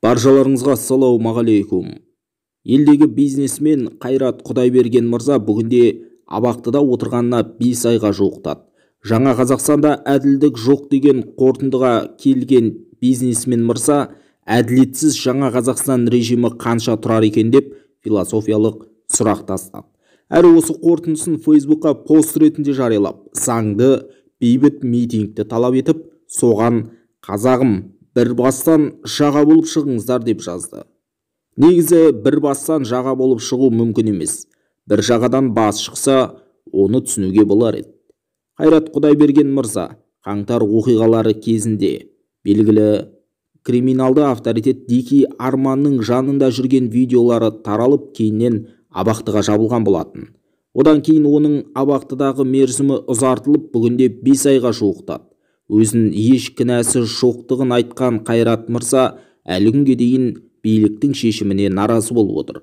Баршаларыңызға ассалаумағалейкум. Елдегі бизнесмен Қайрат Құдайберген мырза бүгінде абақтыда отырғанына 5 айға жуықтады. Жаңа Қазақстанда әділдік жоқ деген қорытындыға келген бизнесмен мырза әділетсіз жаңа Қазақстан режимі қанша тұрар екен деп философиялық сұрақ тастады. Әрі осы қорытындысын Фейсбукқа пост ретінде жариялап, заңды бейбіт митингті талап етіп, соған «Қазағым, бір бастан жаға болып шығыңыздар» деп жазды. Негізі бір бастан жаға болып шығу мүмкін емес. Бір жағадан бас шықса, оны түсінуге болар еді. Қайрат Құдайберген мырза қаңтар оқиғалары кезінде белгілі криминалды авторитет Дикий Арманның жанында жүрген видеолары таралып, кейіннен абақтыға жабылған болатын. Одан кейін оның абақтыдағы мерзімі ұзартылып, бүгінде 5 айға жуықтады. Өзін еш кінәсі жоқтығын айтқан Қайрат мырза әлі күнге дейін биліктің шешіміне наразы болып отыр.